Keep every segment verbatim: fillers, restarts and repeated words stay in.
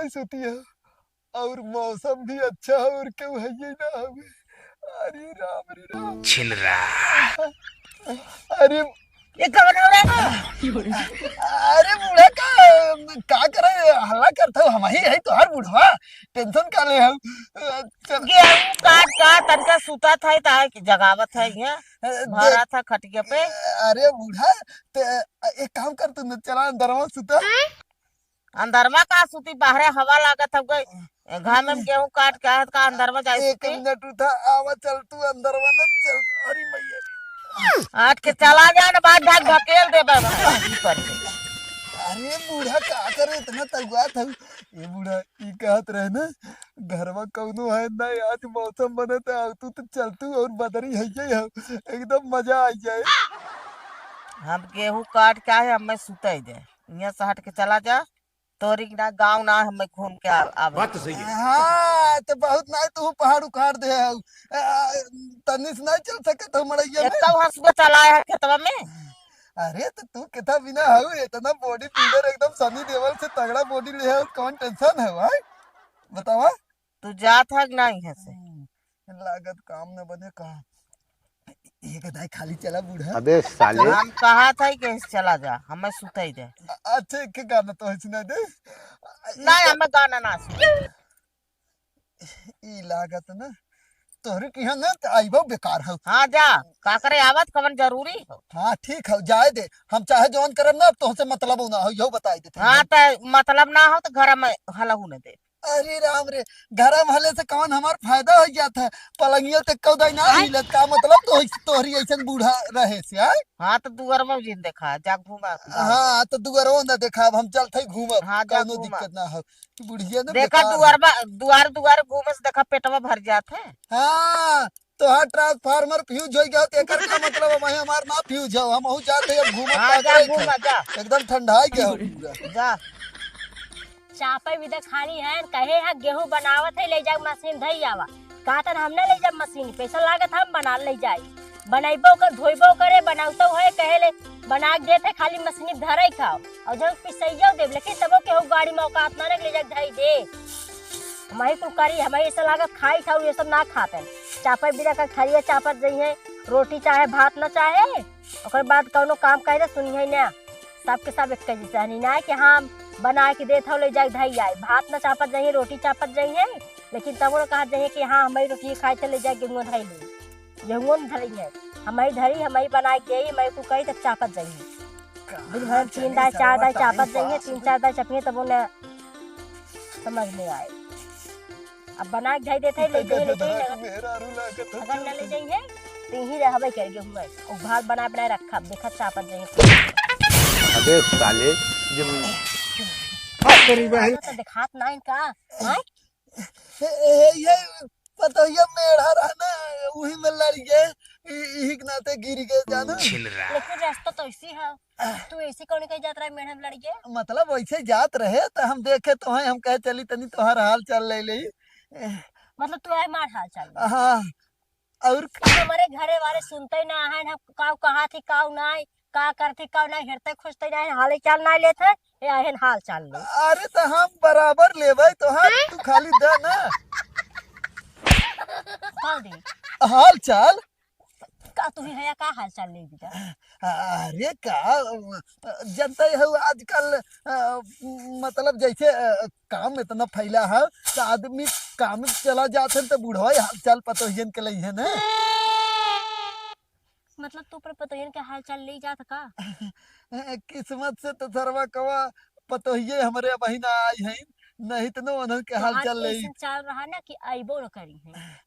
सुती है, और मौसम भी अच्छा है, और केहू है ही ना हवे। अरे राम रे राम। छिनरा। अरे ये कवन हो रे? अरे बूढ़ा का, का करे, हल्ला करत हो? हम ही है तोहार बुढ़वा, tension का ले हो? चल। गेहूं काट का तनका सुता था, ता जगावत है यहाँ, अ, भरा देख, था खटिया पे। अरे बूढ़ा, ते एक काम कर, तू न चला अंदरवा सुता। अंदरवा का सुती, बाहरे हवा लागत हवे। ए, घामे में गेहूं काट के आए त का अंदरवा जाए एक सुती? मिनट उठा, आवा, चल तू अंदरवा न चल। अरे मैया रे। हट के चला जा न, बाद ढक ढकेल देबे वहाँ ऊपर से। अरे बूढ़ा, का करे इतना तगुआत हऊ? ए बूढ़ा, ई कहत रहे न, घरवा कौनो है ना, आज मौसम बनत है, तू तो चल तू और बदरी है ये हो, एकदम मजा आ जाए। हम गेहूं काट के आए, हमें सुते दे, यहाँ से हट के चला जा। तोरी ना गाँव ना, हमें घूम के आ-, आवे। बात तो सही है। हाँ, तो बहुत ना तू पहाड़ उखाड़ दे हऊ। आ, तनिस ना चल सकत हो मड़ैया में। एको हंसुआ चलाए है खेतवा में। अरे, तो तू कितना बिना हऊ, इतना body builder, एकदम सनी देओल से तगड़ा body ले हऊ, कौन tension है भाई? बतावा। तू जात है कि नहीं है से? हम्म, लागत काम न बने का। एक दाई खाली चला बूढ़ा। अबे साले। हम कहा था कि चला जा, हमें सुताई दे। अ-, अच्छा, एक गाना तो है सुना दे। नहीं, हमें गाना ना सुन। ई लागत ना, तोहरे किहाँ ना त आइबो बेकार हो। हाँ जा, का करे आवत, कवन जरूरी हो? हाँ ठीक हो, जाए दे, हम चाहे जौन करब ना, अब तोहसे मतलब ना हो, यो बताई देते हाँ, हैं। त मतलब ना हो त घर में हलहू न दे। अरे राम रे, घरम हले से कवन हमार फायदा हो जात है? पलंगियो ते कौदा ना आय? हिलत, का मतलब तो तोहरी ऐसन बूढ़ा रहे से, आय? हाँ, तो दुअरवा जिन देखा, जा घूमा। हाँ, तो दुअरवा ना देखा, अब हम चलत है घूमब, हाँ, जा कौनो घूमा। दिक्कत ना हो। बुढ़िया ना देखा बेकार है। दुअरवा, दुआर दुआर घूमे से देखा पेटवा भर जात है। हाँ, तोहार transformer fuse हो गया, तो एकर का मतलब है, वही हमार ना fuse हो, हम हूँ जात है अब घूमब, हाँ, का जा करे घूमा, खाए? जा। एकदम ठंडा है गया हो पूरा। जा। चापे बिदा खाली है, कहे है गेहूं बनावत है, ले जाके मशीन धई आवा। कहतन हम ना ले जाब मशीन, पैसा लागत हम बना ले जाई। बनैबो कर, धोइबो करे, बनावतो है, कहे ले बना के देत है, खाली मशीन धरे खाओ। और जब पिसैयो देब, लेकिन तबो केहू गाड़ी में औकात ना रख ले जाके धई दे। हमही कुल करी, हमही ऐसा लागत खाई खाऊ, ये सब ना खाते। चापे बिदा कर खरिया चापत जइहे, रोटी चाहे भात ना चाहे, ओकर बाद कौनो काम कहे तो सुनिहे ना। सबके सब एक जैसे हनी ना है कि हाँ, बना के देत हौ, ले जाके धई आई। भात ना चापत जाइए, रोटी चापत जाइए, लेकिन तबो ना कहत जाइए कि हाँ, हमारी रोटी खाए थे, ले जाके गेहूं धई ली। गेहूं न धरी है, हमारी धरी, हमारी बना के गई, हमारी को कही तब चापत जाइए। दिन भर तीन दाई, चार दाई चापत जाइए, तीन चार दाई चपिए, तबो ना समझ में आए। अब बना के धई देत है, ले जाइए, ले जाइए, अगर ना ले जाइए, तो यहीं रहबे कर गेहूं में। और भात बना, बना रखा, देखत चापत जाइए। अबे साले, जब तो देखात ना इनका, हाँ? ए, ए, ये पतोहिया मेढ़ा रहा ना, उही में लड़ गए, इ-, इही के नाते गिर गए, जानू। छिनरा। लेकिन रास्ता तो ऐसी है, तू ऐसी कौन कहीं जात रहे मेढ़ा में लड़ गए? मतलब वैसे जात रहे तो हम देखे तो हैं, हम कहे चली तनी तोहार हाल चाल ले ले। मतलब तू आए मार हाल चाल ले। हाँ, और तू हमारे घरे वाले सुनते ही ना है, हम काऊ कहा थी काऊ ना, का करते काऊ ना, हेरते खोजते ना, हाल चाल ना लेते। ए, अहन हाल चाल ले। अरे, तो हम बराबर लेबै तोहार, तू खाली दे ना। का दे? हाल चाल। का तू ही है, का हाल चाल ले बेटा? अरे, का, जनते हो आजकल, अ, मतलब, जैसे, अ, काम इतना फैला है, तो आदमी काम चला जात है, तो बुढ़वा हाल चाल पतोहियन के लइहे ना। मतलब, तू अपने पतोहियन के हाल चाल ले जात का? किस्मत से तो सरवा कवा पतोहिये हमरे अबही ना आई हैं, नहीं तो न उन्हन के हाल तोहार चाल ले। ऐसन चाल रहा ना कि अइबो न करी हैं।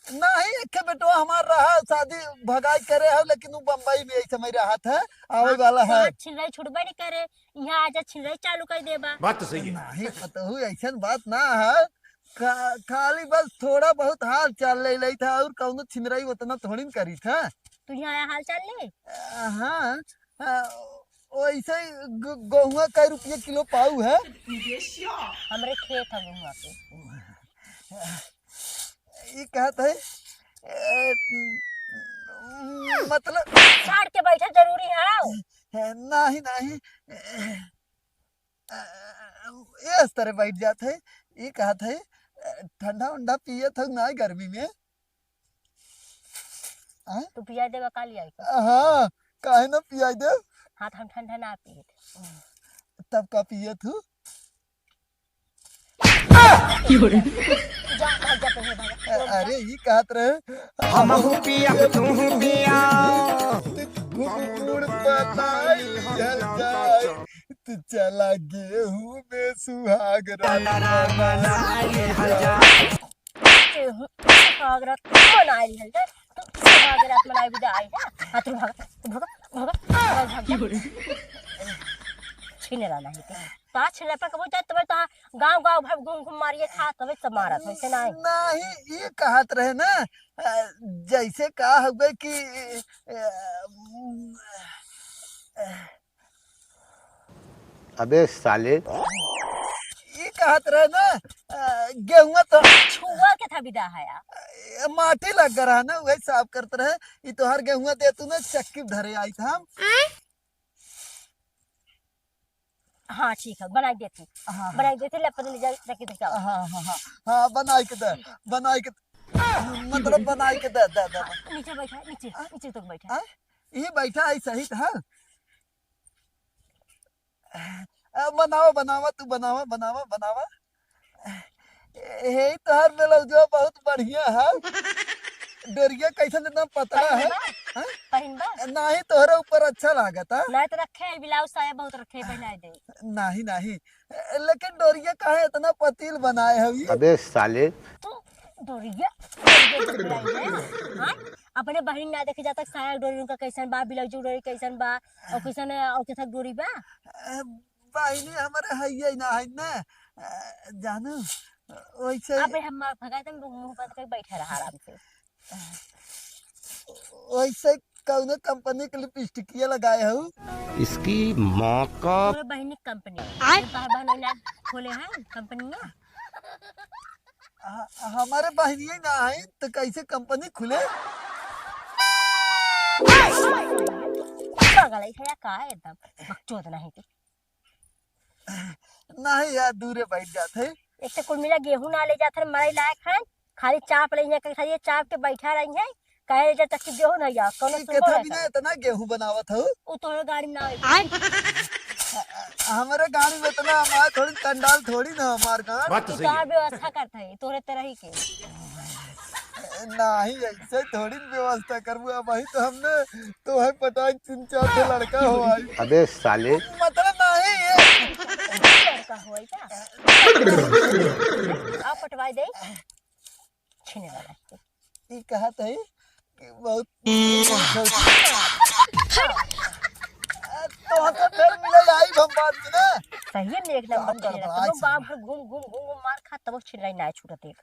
नहीं, एक बेटवा हमार रहा, शादी भगाई करे है, लेकिन वो बम्बई में इस समय रहत है, आवे हाँ, वाला है। तोहार छिलराई छुटबे नहीं करे, यहाँ आजा छिलराई चालू कर देबा। बात तो सही है। नहीं, पतोहू ऐसन बात ना है, खा-, खाली बस थोड़ा बहुत हाल चाल ले लेत है, और कौनो छिनराई उतना थोड़ी न करीत है। तू यहाँ आया हाल चाल ले? अ, हाँ, अ, वैसे ही ग-, गेहुआ कै रुपये किलो पाऊ है। हमरे खेत है गेहुआ के। ये कहत है, ए, मतलब साड़ के बैठा जरूरी है? नहीं, नहीं। अ, ए, इस तरह बैठ जात है, ई कहत है, अ, ठंडा उंडा पियत हौ ना गर्मी में? हाँ? तू पिया देबा का लिया के? हाँ, काहे ना पिया देब? हाँ, तो हम ठंडा ना पिए। तब का पियत हूँ? जा, भाग जा, पहले भाग। अरे, ई कहत रहे, हमहू पिया, तू पिया। तू घुघुर बनाई हल जाए, तू चला गेहूं में सुहाग रात बनाई हल जाए। गेहूं सुहाग रात मनाई हल जाए, तू सुहाग रात मनाई बिदा आई है। आ, तू भाग, तू भाग, भाग, भाग, भाग, भाग। छीने रहा नहीं तो। ता छिलपा कबो जात तबे ता गाँव गाँव भर घूम घूम मारिए खा तबे सब मारत हो, ऐसे नाही। नाही, ई कहत रहे ना, अ, जैसे का हो गए कि, अ, अबे साले। ई कहत रहे ना, अ, गेहुआ तो छुआ के था बिदा है यार। अ, माटी लग रहा ना, वही साफ करत रहे। ई तोहर गेहुआ दे तू ना चक्की धरे आई था हम। हाँ, ठीक है, बनाई देती। हाँ, हाँ। बनाई देती, ले, पता ले जा, रख के जाओ। हाँ, हाँ, हाँ, हाँ, बनाई के दे, बनाई के, मतलब, बनाई के दे, दे, दे। नीचे बैठा, नीचे, हाँ? नीचे तक बैठा। हाँ? ये बैठा है, सही था। अ, बनावा, बनावा, तू बनावा, बनावा, बनावा। हे, तोहर ब्लाउजवा बहुत बढ़िया है। डोरिया कैसन एकदम पतला है। पहिनबा? हाँ? पहिनबा? नाही, तोहरे ऊपर अच्छा लागत है। नाही तो रखे है, ब्लाउज साया बहुत रखे है, पहनाए दे। नाही, नाही, लेकिन डोरिया काहे इतना पतील बनाए है ये? अबे साले। तू डोरिया, डोरिया जब बनाई है, हाँ? अपने बहिन ना देखे जाता साया डोरी उनका कैसन बा, ब्लाउज डोरी कैसन बा, और कैसन, और कैसन डोरी बा? अ, बहिनी हमरे हइये ना है ना, अ, जानू, वैसे अबे हम मार भगा दे, मुंह बंद कर बैठे रहा आराम से। वैसे कौनो कंपनी के लिपस्टिकिया लगाए हो? इसकी माँ का। पूरे बहिनी कंपनी। आय? ये बार बार ना खोले हैं कंपनियाँ। ह-, हमारे बहिनिये ना है, तो कैसे कंपनी खुले? पागल है या का है एकदम? बकचोद नहीं थी। नहीं यार, दूरे बैठ जात है। एक तो कुल मिला गेहूं ना ले जात है, मरई लायक है, खाली चाप ले यहाँ के, खाली ये चाप के बैठा रही है, कहे ले जा तक गेहूं नहीं आ, कौनो ई सुनो केथा है बिना का? इतना गेहूं बनावत हो? वो तोहरे गाड़ी में ना आवे। आय? हमारे गाड़ी में इतना हमार थोड़ी कंडाल थोड़ी ना हमार गाड़। बात तो ई सही कहाँ है। व्यवस्था करत है, तोहरे तरह ही के। नाही, ऐसे थोड़ी न व्यवस्था करबू। अबहीं तो हमने तोहे पटाई तीन चार ठो लड़का हो आई। अबे साले। मतलब नाही है। लड़का हो आई का? आ पटवाई दे। छीने वाला। ई कहत है कि बहुत तोहसे फिर मिले आई हम बाद में ना। सही में एक नंबर काम छीने। गड़बड़ा तुम है। गाँव भर घूम, घूम, घूम, घूम मार खा, तब छीने ना छूटत एक।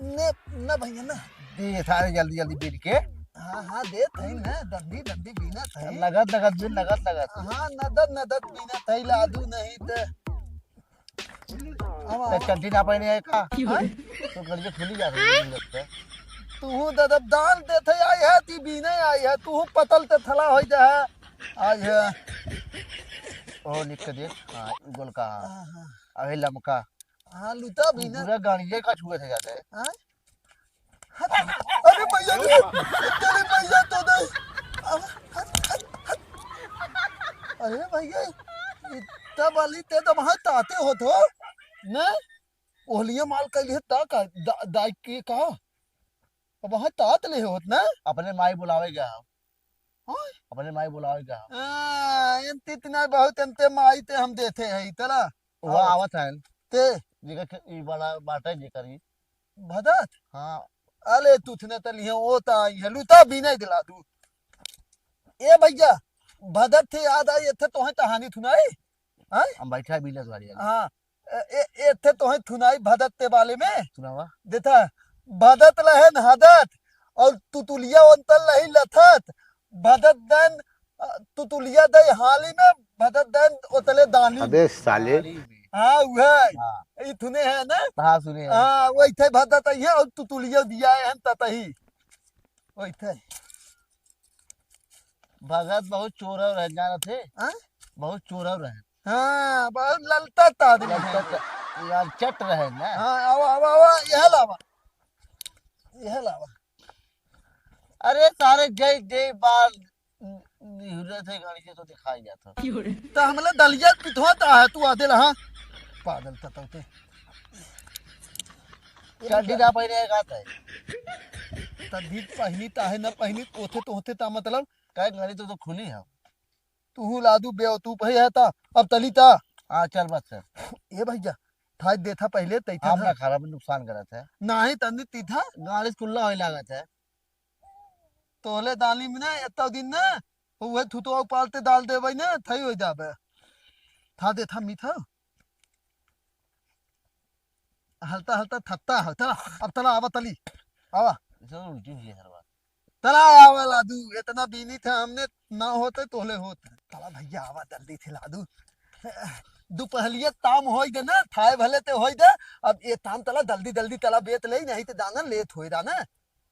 ने, ना भैया ना। दे सारे जल्दी जल्दी बीन के। हाँ, हाँ, देत है ना, दंडी, दंडी बीनत है। नगद, नगद बीन, नगद, नगद। हाँ, नदद, नदद बीनत है, लादू नहीं त। अब तो चड्डी ना पहने है का? हाँ? तो गलिए खुली जा रही है। तू ददब दान देत है, आई है, ती बीने आई है, तू पतल ते थला होई जा है, आई है। ओ, निक के देख, हाँ, गोलका। हाँ, हाँ। अबे लमका। हाँ, लुता भी ना। पूरा गाड़िए का छुए थे जाते हैं। हाँ? अरे भैया रे, तेरे भैया तो दे। अब, हट, हट, हट। अरे भैया, इतना बाली ते तो वहाँ ताते होत हो, ने? ओहलिया माल कर लिए ता का, दा-, दाई के का? अब वहाँ तात ले होत ना? अपने माई बुलावे गया। हाँ? अपने माई बुलावे गया। हाँ, एन तितना बहुत एनते माई ते हम देते हैं, इतला। वो आओ। आवत है। ते? जेकर के, ई बड़ा बाटे जेकर ई। भदत? हाँ। अले तुथने त लिहे, ओ त आई है, लुता भी नहीं दिला दू। ए भैया, भदत थे याद आई, एथे तोहे कहानी सुनाई? हाँ? हम बैठा है बिलस गाड़ी वाले। हाँ। ए, ए, एथे तोहे थुनाई भदत ते बाले में। सुनावा। देथा, भदत लहन हदत, और तुतुलिया ओंतल लही लथत, भदत दैन, अ, तुतुलिया दई हाली में, भदत दैन ओतले दानी। अबे साले। हाँ, उहे। हाँ। ई थुने है ना? हाँ, सुने हैं। हाँ, वही थे भदत आई है और तुतुलिया दिया है ततही। वही थे। भगत बहुत चोरव रहे, जानत है? हाँ? बहुत चोरव रहे। हाँ, बहुत ललता आदमी है। ललता त-, यार, चट रहे ना। हाँ, आवा, आवा, आवा, यह लावा। यह लावा। अरे सारे जय जय बाल निहुरे थे गाड़ी से तो दिखाई जाता। तो हमले दलिया पिथवा ता है, तू आदे रहा। पागल ततौते। चड्डी ना पहने का था। तद्दी पहनी ता है, ना पहनी, ओथे तो होते ता मतलब। काहे गाड़ी तो, तो खुली है। तू लादू बेवकूफ है, है ता। अब तली ता। हाँ, चल बस चल। ए भैया, थाई देथा पहले, तैथा हम था। ना खराब नुकसान करत है। नाही, तन्नी तीथा। गाड़ी से कुल्ला होई लागत है। तोहले दाली में ना, एत्ता दिन ना, उहे थुतवा उपालते डाल देबै ना, थई हो जाबे। था देथा मीठा। हलता हलता थत्ता हो। तला, अब तला आवा तली। आवा। इसे उल्टी हुई है हर बार। तला आवा लादू, इतना बीनी था हमने ना होते तोहले होत। तला भैया आवा जल्दी थे लादू। दुपहलिया ताम होई दे ना, थाए भले ते होई दे। अब ये ताम तला जल्दी जल्दी तला बेत ले, नहीं ते दाना लेट होई रहा ना।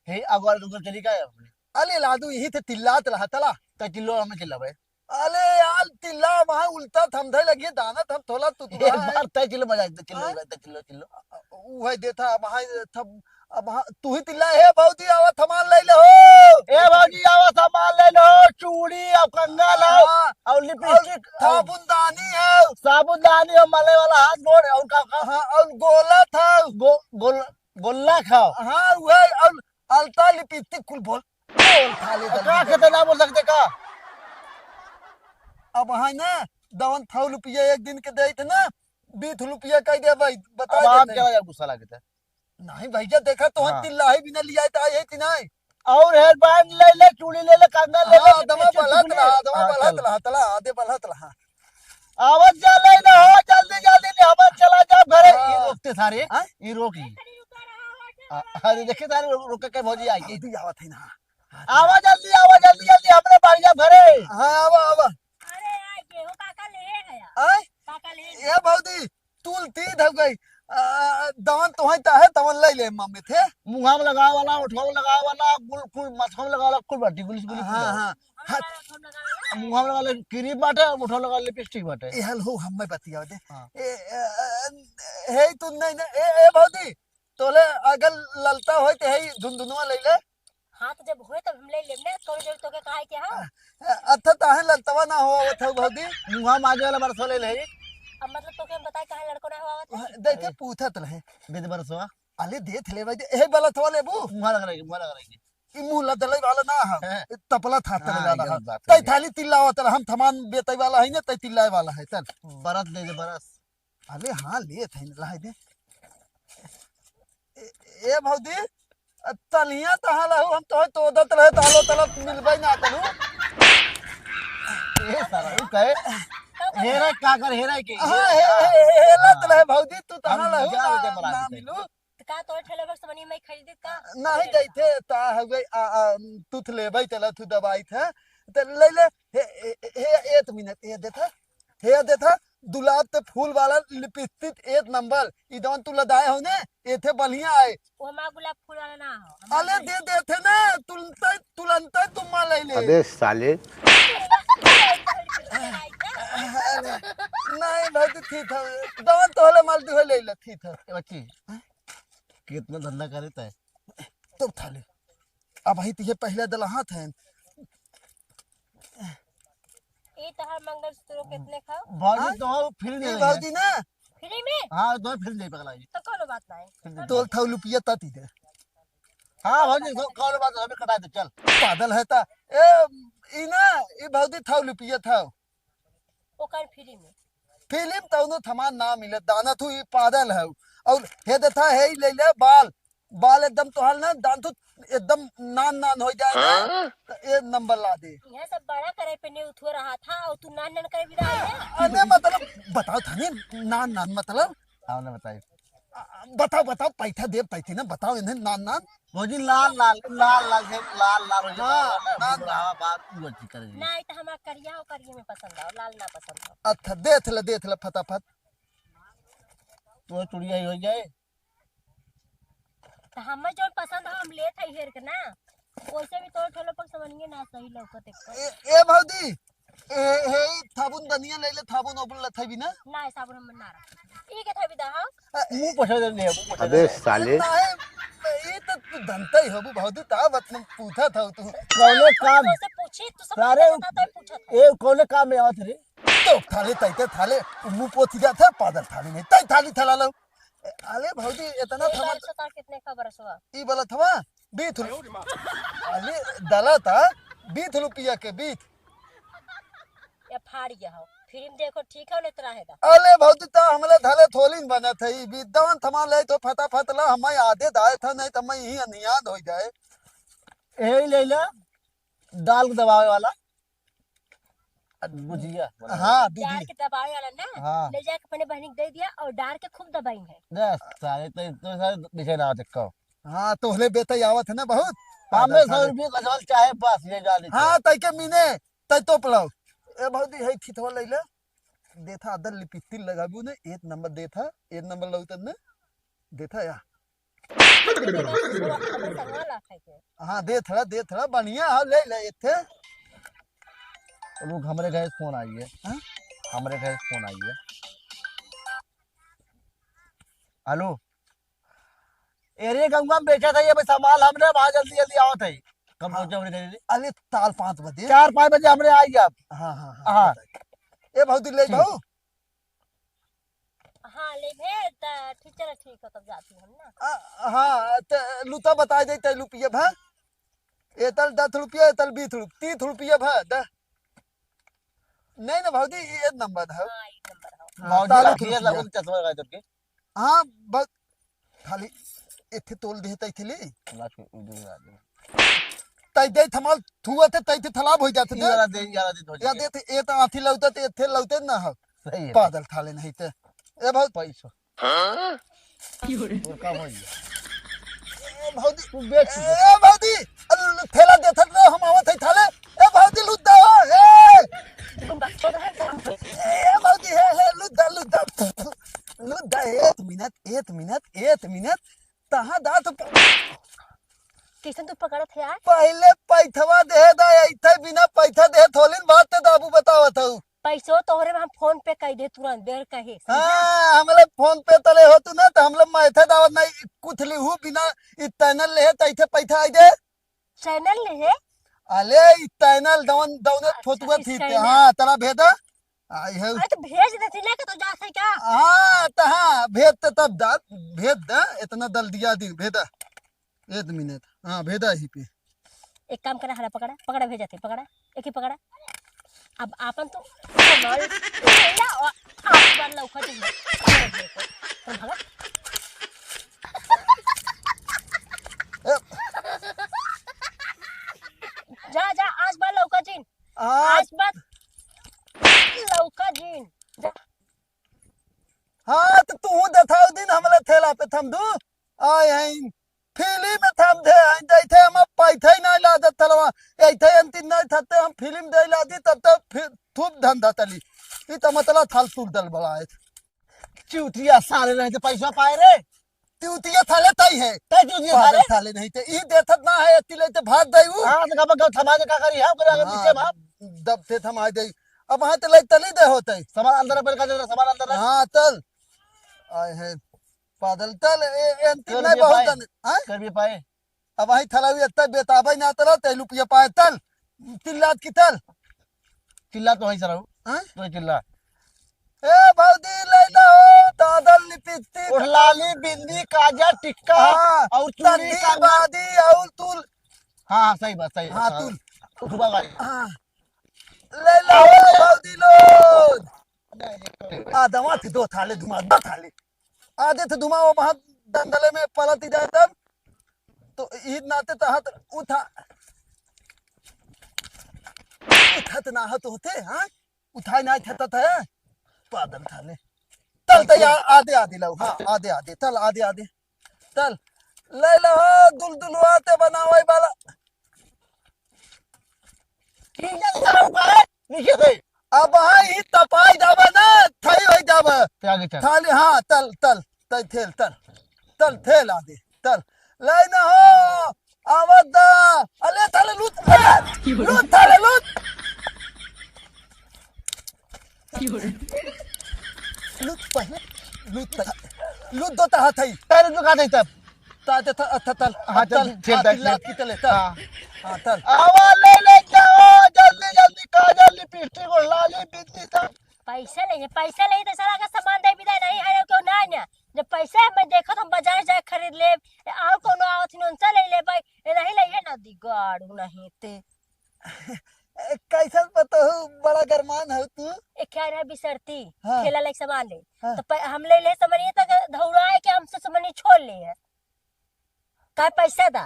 हे अगवार दुकान चली का है अपने? अले लादू यही थे तिल्लात रहा तला। तो चिल्लो हमें चिल्ला भाई। अले यार, तिल्ला वहाँ उल्टा थमधे लगिए, दाना थम थोला तू एक बार तय चिल्लो बजा दे, चिल्लो हाँ? बजा दे, चिल्लो, चिल्लो। उहे देथा, वहाँ थम, अब हाँ, तू ही तिल्ला, "हे भौजी, आवा सामान ले ले हो।" ए भौजी, आवा सामान ले लो, चूड़ी और कंगन हो, हाँ, और लिपस्टिक और साबुनदानी हो। साबुनदानी हो, मले वाला हाथ गोड़, और का, का? हाँ, और गोला था। गो-, गोल-, गोल्ला खाओ। हाँ, उहे, और अलता लिपस्टिक कुल बोल। बोल, थाले का जल्दी खेते कर। ना बोल सकते का? अब है ना, दवन थौ रुपया एक दिन के देत ना, बीस रुपया कह दे भाई, बता अब आप देते हैं। चला जाओ, गुस्सा लगे थे। नहीं भैया, देखा तो हम हाँ। तिल्लाही बिना लिया तो आए है कि नहीं? और हेयर बैंड ले ले, चूड़ी ले ले, कंगन ले ले, हाँ, दवा लिपस्टिक बलत ले। रहा, दवा हाँ, बलत चल। रहा, तला, आदे बलत रहा। आवत जा ले ना हो, जल्दी, जल्दी ले, हमार चला जा घरे। हाँ। ये रोकते सारे, हाँ? ये रोक ली। आ, अरे देखे सारे रो-, रोक के भौजी आई। जल्दी आवत है ना। आवा जल्दी, आवा जल्दी, जल्दी, हमरे बाड़िया घरे। हाँ, आवा, आवा। अरे यार, गेहूं काका ले गया। आय? काका ले गया। ए भौजी, तुल तीध हो गई। आ, दवन तोहई ता है, तवन ले ले मामे थे। मुंहा में लगावे वाला, ओठवा में लगावे वाला, गुल, कुल, मथवा में लगावे वाला, कुल बाटी, गुलिस, गुलिस, हाँ, कुल। हाँ। हमारा हाथ ओठवा में लगावे वाला। मुंहा में लगावे वाला क्रीम बाटे, ओठवा में लगावे वाला लिपस्टिक बाटे। ए, हल हो, हम मैं बतिया दे। हाँ। ए, ए, ए, हे, तू नहीं, नहीं, ए, ए, भौजी, तोले अगर ललता होय, ते हे धुनधुनवा ले ले। हाँ, तो जब होए, तब हम ले लेब ना, कौन जरूरी तोके कहे के, हाँ? अ-, अच्छा, ताहे ललतवा ना हो आवत हौ, भौजी? मुँहा माजे वाला बरसो ले ले। अब मतलब तोके हम बताए, काहे लड़को ना हो आवत है? देखे, पूछत रहे। दे दे बरसवा। अले, देत ले भाई, ए बलतवा लेबू? मुँहा लग रही, मुँहा लग रही। ई मुँह लदले वाला ना है, हैं? ई तपला था तले हाँ, वाला ये है। बात तै है। थाली तिल्लावत रह, हम थमान बेतै वाला है ना, तै तिल्लाए वाला है, चल। बरस दे दे, बरस। अबे हाँ, लेत है, लाई दे। ए, ए भौजी, अ, तलिया तहाँ रहू, हम तोहे तोदत रहे, तालो तलब मिलबे ना करू। ए सारा, उ कहे, हेरा का कर, हेरा के? हाँ, हे, हे, हे, हेलत रहे भौजी, तू तहाँ हम रहू, जा ना, दे बना ना दे। मिलू। त का तोर ठेला पर से बनी मैं खरीदे का? नहीं जैते, ता हवे, आ, आ, तू थ लेबै, तला तू दवाई थे, त ले ले, हे, हे, हे, एक मिनट, ये देथा, हे देथा, दुलाब ते फूल वाला लिपस्टिक एक नंबर, ई जौन तू लदाए हो ने, एथे बढ़िया आए। वो हमार गुलाब फूल वाला ना हो, हमार अले दे देथे ना, तुलंते, तुलंते तुम्मा ले ले। अबे साले। नहीं भाई, तो ठीक है, जौन तोहले माल दुहे ले ले, ठीक है। ए बच्ची, कितना धंधा करे तय? तो थाले। अब भाई तुझे पहले दलहात है। ई तहार मंगलसूत्र कितने खाओ? भौजी हाँ? तो फ्री ई नहीं भौजी है। ना? फ्री में? हाँ, तो फ्री नहीं पकड़ाई। तो कोनो बात नहीं। फ्री नहीं। तोल थाउ लुपिया ताती दे। हाँ भौजी, को-, कोनो बात नहीं, कटा दे, चल। पागल है ता। ए, ई ना, ई भौजी थाउ लुपिया थाउ। ओकर फ्री में। फिल्म तौनो थमान ना मिले, दाना तू ई पागल है। और हे देथा है, ई ले ले बाल, बाल एकदम तोहार ना, दान तू एकदम नान नान हो जाए ना, हाँ? तो एक नंबर ला दे। यह सब बड़ा करे पे न्यू उठो रहा था और तू नान नान करे भी रहा है। अरे मतलब, बताओ था ने, नान नान मतलब? हाँ, ना बताइए। आ, बताओ, बताओ, पैसा दे, पैसे ना, बताओ इन्हें नान नान। भौजी लाल लाल, लाल लाल से लाल लाल हो जाता हाँ, है ना, नान बुढ़ावा बात तू अच्छी कर दी। नहीं तो हमारा करिया हो, करिया में पसंद आओ, लाल ना पसंद आओ। अच्छा, देख ले, देख ले फटाफट। तो चुड़िया ही हो जाए। तो हमें जो पसंद हो, हम लेत है हेर के ना। वैसे भी तोर ठेलो पर समनिए ना सही लौकत एक। ए, ए भौजी, ए, हे, ई थाबुन दनिया ले ले, थाबुन ओबुन लथई भी ना। ना, साबुन हम ना रख। ई के थाबी दा, हाँ? मुंह पोछा दे ले, मुंह पोछा अबे दे। साले। ना, ए, ई तो तू धनता ही हबू भौजी, ता बात में पूछा था तू। कौने काम? तो से पूछी, तू सब सारे पता था, पूछा था। ए, कौने काम में आवत रे? तो थाले तैते थाले, मुंह पोछ जात है, पादर थाले नहीं, तै थाली थला लो। अरे भौजी, इतना ई थमा बाल सता कितने का बरसवा? ई वाला थमा, बीस रुपया। अरे, डाला था, बीस रुपया के बीस। ये फाड़ गया हो। फिल्म देखो, ठीक है, नहीं तो रहेगा। अरे भौजी, ता हमले धले थोलिन बनत है, ई बीस दवन थमा ले तो फटाफट ला, हमें आधे दाए था, नहीं तो मैं यही अनियाद हो जाए। यही ले ला, दाल दबावे वाला। बुझिया। हाँ, दीदी। डार के दबावे वाला ना, हाँ। ले जाके अपने बहनी के दे दिया और डार के खूब दबाई है। दस सारे तो, तो सारे दिखे ना देखो। हाँ, तोहले बेटा आवत है ना बहुत। हमें सौ रुपये का जल चाहे बस ले जा ले। हाँ, तै के मीने, तै तो पलाओ। ए भौजी, है खिथवा ले ले। देथा अदर लिपस्टिक लगाबू ने, एक नंबर देथा, एक नंबर लौटन ने। देथा या। हाँ, दे थड़ा, दे थड़ा, बढ़िया है, ले ले, एक थे। रुक, हमरे घर से फोन आई है। हाँ? हमरे घर से फोन आई है। हेलो। अरे, गंगा में बेचा था, ये भाई, सामान हमरे वहाँ जल्दी, जल्दी आवत है। कब हाँ। पहुँचे हमरे घर? अरे, ताल पाँच बजे। चार, पाँच बजे हमरे आई आप। हाँ, हाँ, हाँ, हाँ। बताइए। ए, भौजी, ले ठीक। जाओ। हाँ, ले भेज द, ठीक, चलो, ठीक हो, तब जाती हम ना। आ, हाँ, त लुता बताई दे, तै लुपिया भा। एतल दस रुपया, एतल बीस रुपया, तीस रुपया भा, द। नहीं ना भौजी, ये नंबर है। हाँ, ये नंबर है। हाँ, भौजी, ताला रखिए, खुल गया। लगो चश्मा लगा करके। हाँ, बस खाली एथे तोल दे, तै थे ले। लास्ट में उधर आ जाओ। तै दे थमाल थुआ थे, तै थे थलाब हो जाते थे। यारा दे, यारा दे, धोली या के। दे थे, ए तो आथी लौटे, ते एथे लौटे ना हो। सही है। पागल थाले नहीं ते। ए बहुत पैसा। हाँ? और का भइया? ए भौजी, तू बेच दे। ए भौजी, अरे ठेला देथत रहो, हम आवत है थाले। ए भौजी, लुद्दा हो, ए। ए भौजी, हे, हे, लुद्दा, लुद्दा। लुद्दा, एक मिनट, एक मिनट, एक मिनट। तहाँ दा तो प- कैसन तू पकड़त है यार? पहले पैथवा दे दा, ऐथे बिना पैथा दे थोलिन बात ते दाबू बतावत हूँ। पैसो तोहरे में हम फोन पे कई दे तुरंत, बेर कहे, समझा? हाँ, हमले फोन पे तले हो तू ना, तो हमले माथे दावत नहीं, कुछ लिहू बिना, ई चैनल ले है, तैथे पैसा आई दे। चैनल ले है? अले, ई चैनल दौन, दौने अच्छा, फोटुआ ई थी ते, चैनल। हाँ, तला भेदा। आई है। अरे, तो भेज देती ना, कि तो जा सही का? हाँ, तो हाँ, भेज ते तब दा, भेज दे, इतना दल दिया दी, भेदा। एक मिनट, हाँ, भेदा ही पे। एक काम करा, हला पकड़ा, पकड़ा, भेजत है, पकड़ा, एक ही पकड़ा। अब आपन तो कमाल, या, आ, आठ बार लौका जी, तुम भगा। ए। जा, जा, आज बार लौका जी। आज आज बार लौका जी। जा। हाँ, तो तू देखाओ दिन हमला ठेला पे थम दू। आए हैं, फिल्म में थम दे हैं, जैसे हम पैसा ही नहीं ला दे तलवा, ऐसे अंतिम नहीं थते हम फिल्म दे ला दी, तब तो फिर खूब धंधा चली। ई तो मतलब थाल तू दल बड़ा है। चूतिया साले रहे तो पैसा पाए रे। चूतिया थाले तई है। तई चूतिया पागल साले। साले नहीं ते, ई देथत ना है, अति ले ते भाग गई ऊ। हाँ, तो कब, कब थमा दे, का करी, हाँ, करे अगर हाँ, पीछे भाग। दब ते थमा दे। अब वहाँ ते ले तली दे होते। सामान अंदर रख, का जरूरत, सामान अंदर रख। हाँ, चल। आए हैं। पादल तल, ए, ए, अंतिम कर नहीं भी बहुत पाए। दन, हाँ? कर भी पाए। अब वहीं थलावी इतना बेताबा ही ना तला, ते लुपिया पाए तल, चिल्लात की तल। चिल्ला तो वहीं से रहू। हाँ? तो चिल्ला। ए, भौजी, ले लो, दादल लिपस्टिक। उठलाली, बिंदी, काजर, टिक्का, हाँ, और चूड़ी, तंदी, काजर। बादी, और तूल। हाँ, हाँ, सही बात, सही बात, हाँ, हाँ। तूल। उठवा भाई। हाँ। ले लो, भौजी लोग। आदमा थी दो थाले, धुआं, दो थाले। आधे थे धुआं वो वहां दंदले में पलट ही जाए तब। तो ईद नाते तहत उठा, उठत ना हो तो होते, हाँ? उठाए ना थत है। पादल थाले। तल ते यार, आधे, आधे लाओ, हाँ, आधे, आधे, तल, आधे, आधे। तल। ले लो, दुलदुलवा ते बनावे वाला। ठीक है, साहब, नीचे से। अब हाँ, ही तपाई जाबा ना, थाई होई जाबा। ते आगे चल। थाली, हाँ, तल, तल, तल, थेल, तल। तल, थेल आदे, तल। ले ना हो, आवा दा। अले थाले लूट, अले लूट, थाले लूट। लूट पहले, लूट ता, लूट दो ता हाथ है। तारे लुका दे तब। ता, ता, ता, ता, ता, हाँ, ता, चल, चल, हाँ, बैठ, तिल्ला बैठ। की तले, ता। हाँ। हाँ, ता। आवा ले, ले जाओ, जल्दी, जल्दी, काजल, लिपस्टिक और लाली, बिंदी, सब। पैसा ले, पैसा ले तो साला का सामान दे भी दे, नहीं है क्यों ना, ना। जब पैसा है, मैं देखो तो हम बाजार जाए खरीद ले, और कोनो आवत ही उनसे ले ले भाई, ये नहीं ले, ये ना दिगाड़ू नहीं ते। ए, कैसन पतोहू, बड़ा गरमान हो तू। ए, क्या रहा बिसरती, हाँ। खेला लायक सामान ले। हाँ। तो प-, हम ले ले समनिया तक धौड़ा है कि हमसे समनिया छोड़ ले है। का पैसा दा?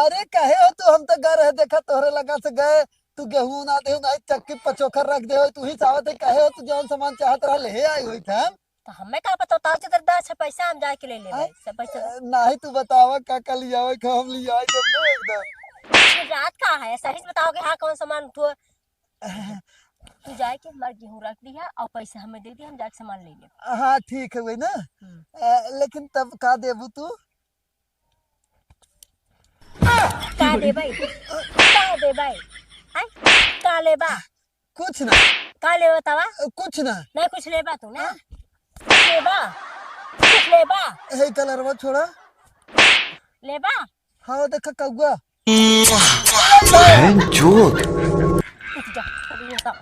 अरे, कहे हो तू, हम तो गए रहे, देखा तोहरे लगा से गए, तू गेहूं ना देहू, नहीं चक्की पचोखर रख दे हो, तू ही चाहत है, कहे हो तू जौन सामान चाहत रहा, ले आई हुई था हम। तो हमें का पता, ताऊ चतर दा, अच्छा पैसा हम जाके ले ले हाँ? भाई, सब पैसा दा। ए, नाही तू बतावा का का लियावे के हम लियाई जब ना एकदम। फिर रात का है, सही से बताओ कि हाँ कौन सामान उठो। तू जाए के हमार गेहूं रख दिया और पैसा हमें दे दिया, हम जाके सामान ले ले। हाँ ठीक है वही ना। हम्म। ए, लेकिन तब का देबू तू? का देबै? का देबै? आय? का लेबा? कुछ ना। का लेबा तवा? कुछ ना। नहीं कुछ लेबा तू ना? हाँ। कुछ लेबा? कुछ लेबा? हे कलरवा छोड़ा। लेबा? हाँ देखा कौआ। बहन चोद। उठ जा, अभी ये बताओ।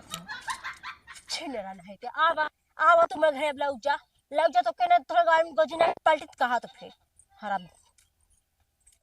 छीन रहा नहीं ते। आवा, आवा तू मैं घरे अब लौट जा। लौट जा तो कहना थोड़ा गाड़ी में गोजी नहीं पलटित कहा तो फिर। हराम।